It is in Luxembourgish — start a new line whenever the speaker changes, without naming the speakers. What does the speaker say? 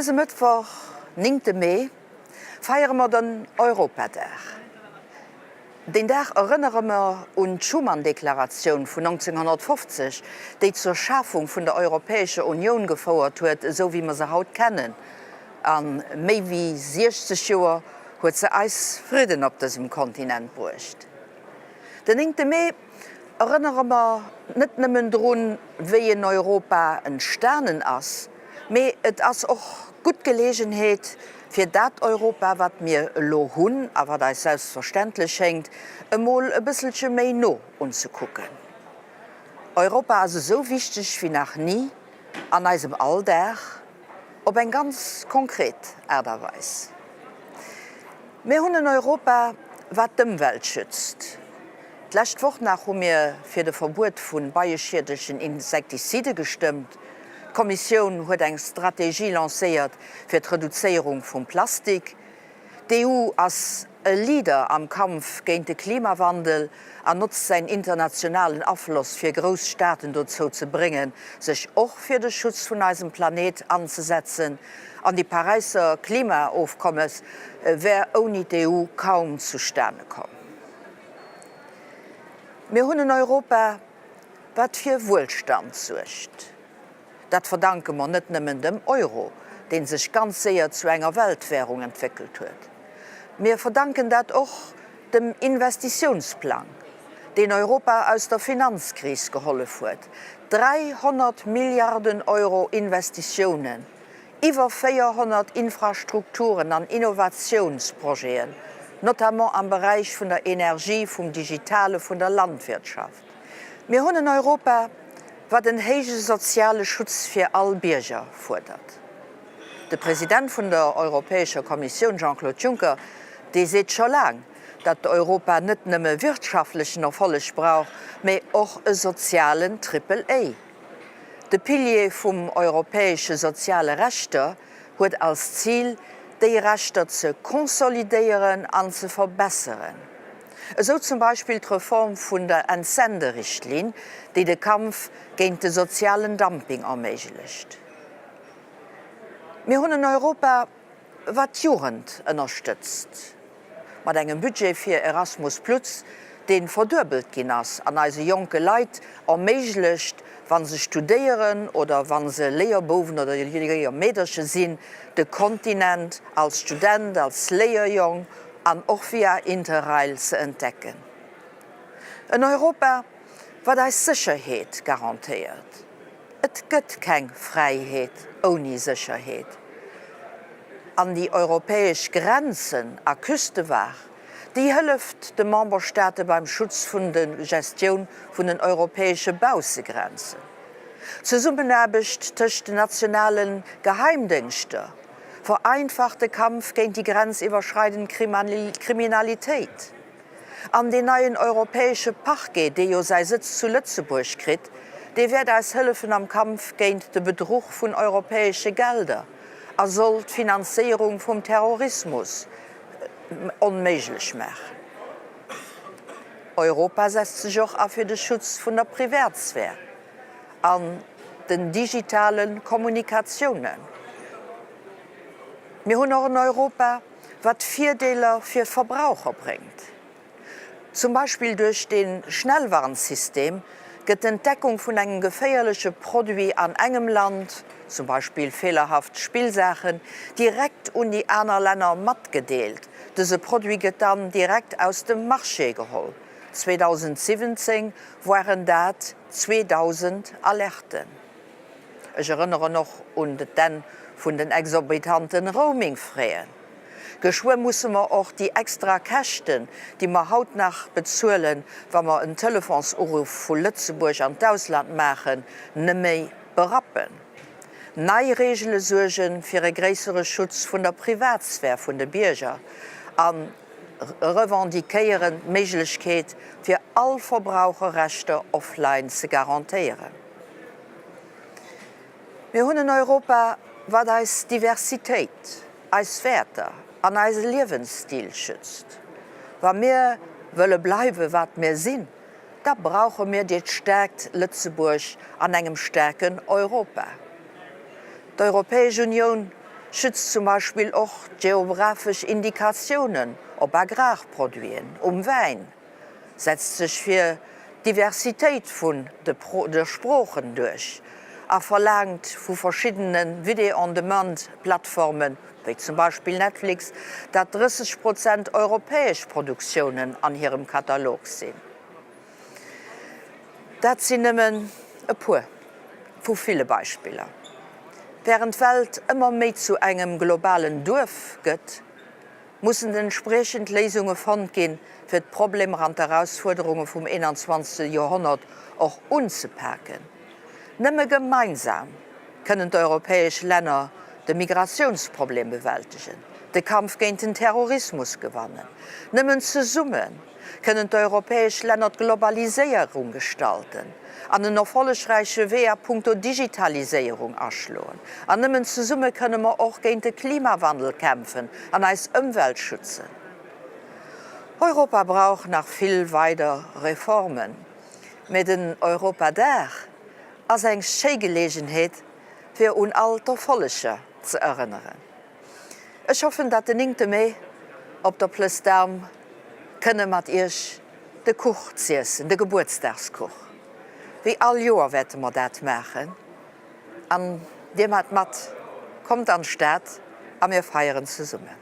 Dëse Mëttwoch, néngte Mee, feiere mer den Europadag. Deen Dag erënnere mer un d'Schuman-Deklaratioun vun 1950, déi zur Schafung vun der Europäescher Unioun gefouert huet, esou wéi mer se haut kennen. A méi wéi 60 Joer huet se eis Fridden op dësem Kontinent bruecht. Den néngte Mee erënnere mer net nëmmen drun, wéi en Europa entstanen ass, mee et ass och gutt Geleegenheet, fir dat Europa, wat mir elo hunn a wat eis selbstverständlech schéngt, emol e bësselche méi no unzekucken. Europa ass esou wichteg wéi nach ni an eisem Alldag. Op eng ganz konkret Aart a Weis. Mir hunn en Europa, wat d'Ëmwelt schützt. D'lescht Woch nach hu mir fir de Verbuet vu beieschiedlechen Insektizide gestëmmt. D'Kommissioun huet eng Strategie lancéiert fir d'Reduzéierung vum Plastik. D'EU ass e Leader am Kampf géint de Klimawandel an notzt säin internationalen Afloss fir grouss Staaten dozou ze bréngen, sech och fir de Schutz vun eisem Planet anzesetzen. An déi Paräisser Klimaofkommes wär ouni d'EU kaum zustane komm. Mir hunn en Europa, wat fir Wuelstand suergt. Dat verdanke mer net nëmmen dem Euro, dee sech ganz séier zu enger Weltwährung entwéckelt huet. Mir verdanken dat och dem Investitiounsplang, deen Europa aus der Finanzkris gehollef huet, 300 Milliarden Euro Investitiounen, iwwer 400 Infrastrukturen an Innovatiounsprojeten, notamment am Beräich vun der Energie, vum Digitale, vun der Landwirtschaft. Mir hunn en Europa, wat en héije soziale Schutz fir all Bierger fuerdert. De President vun der Europäescher Kommissioun Jean-Claude Juncker, dee seet scho laang, datt Europa net nëmme wirtschaftlechen Erfolleg brauch, mee och e sozialen Triple A. De Pilier vum europäesche soziale Rechter huet als Zil, déi Rechter ze konsolidéieren an ze verbesseren. Esou zum Beispill d'Reform vun der Entsenderichtlinn, déi de Kampf géint de sozialen Dumping erméiglecht. Mir hunn en Europa, wat d'Jugend ënnerstëtzt, mat engem Budget fir Erasmus Plus, dee verduebelt ginn ass an eise jonke Leit erméiglecht, wa se studéieren oder wa se Léierbouwen oder Léiermeederche sinn, de Kontinent als Student, als Léierjong an och via Interrail ze entdecken. En Europa, wat eis Sécherheet garantéiert. Et gëtt keng Fräiheet ouni Sécherheet. An déi europäesch Grenzen a Küstewaach, déi hëlleft de Memberstaate beim Schutz vun de Gestioun vun den europäesche Baussegrenzen. D'Zesummenaarbecht tëscht den nationale Geheimdéngschter vereinfacht de Kampf géint déi grenziwwerschreidend Kriminalitéit. An deen neien europäesche Parquet, dee jo säi Sëtz zu Lëtzebuerg kritt, dee wäert eis hëllefen am Kampf géint de Bedruch vun europäesche Gelder a soll d'Finanzéierung vum Terrorismus onméiglech maachen. Europa setzt sech och a fir de Schutz vun der Privatsphär an den digitale Kommunikatiounen. Mir hunn och en Europa, wat Virdeeler fir Verbraucher bréngt. Zum Beispill duerch de Schnellwarnsystem gëtt d'Entdeckung vun engem geféierleche Produit an engem Land, zum Beispill feelerhaft Spillsaachen, direkt un déi aner Länner matgedeelt. Dëse Produit gëtt dann direkt aus dem Marché geholl. 2017 waren dat 2.000 Alerten. Ech erënneren och un d'Enn vun den exorbitanten Roaming-Fräen. Geschwë musse mer och déi extra Käschten, déi mer haut nach bezuelen, wa mer en Telefonsuruff vu Lëtzebuerg an d'Ausland maachen, neméi berappen. Nei Reegele suerge fir e gréissere Schutz vun der Privatsphär vun de Bierger a revendiquéieren d'Méiglechkeet, fir all Verbraucherrechter offline ze garantéieren. Mir hunn en Europa, wat eis Diversitéit, eis Wäerter an eise Liewensstil schützt. Wa mir wëlle bleiwe wat mir sinn, da brauche mir dat staarkt Lëtzebuerg an engem staarken Europa. D'Europäesch Unioun. schützt zum Beispill och d'geographesch Indikatiounen op Agrarproduiten, um Wäin, setzt sech fir d'Diversitéit vun de Sproochen duerch a verlaangt vu verschiddene Video-on-Demand-Plattformen, wéi zum Beispill Netflix, dat 30 Prozent europäesch Produktiounen an hirem Katalog sinn. Dat sinn nëmmen e puer vu ville Beispiller. Wärend d'Welt ëmmer méi zu engem globalen Duerf gëtt, mussen entspriechend Léisunge fonnt ginn, fir d'Problemer an d'Erausfuerderunge vum 21. Joerhonnert och unzepaken. Nëmme gemeinsam kënnen d'europäesch Länner de Migratiounsproblem bewältegen, de Kampf géint den Terrorismus gewannen. Nëmmen zesumme kënnen d'europäesch Länner d'Globaliséierung gestalten an en erfollegräiche Wee a puncto Digitaliséierung aschloen. An nëmmen zesumme kënne mer och géint de Klimawandel kämpfen an eis Ëmwelt schützen. Europa brauch nach vill weider Reformen, mä den Europadag ass eng schéi Geleegenheet, fir un all d'Erfolleger ze erënneren. Ech hoffen dat den 9 Mee op der Plëss d'Armes kënne mat iech de Kuch z'iessen, de Gebuertsdagskuch. Wéi all Joer wäerte mer dat maachen an dir maacht mat. Kommt an d'Stad a mir feieren zesummen.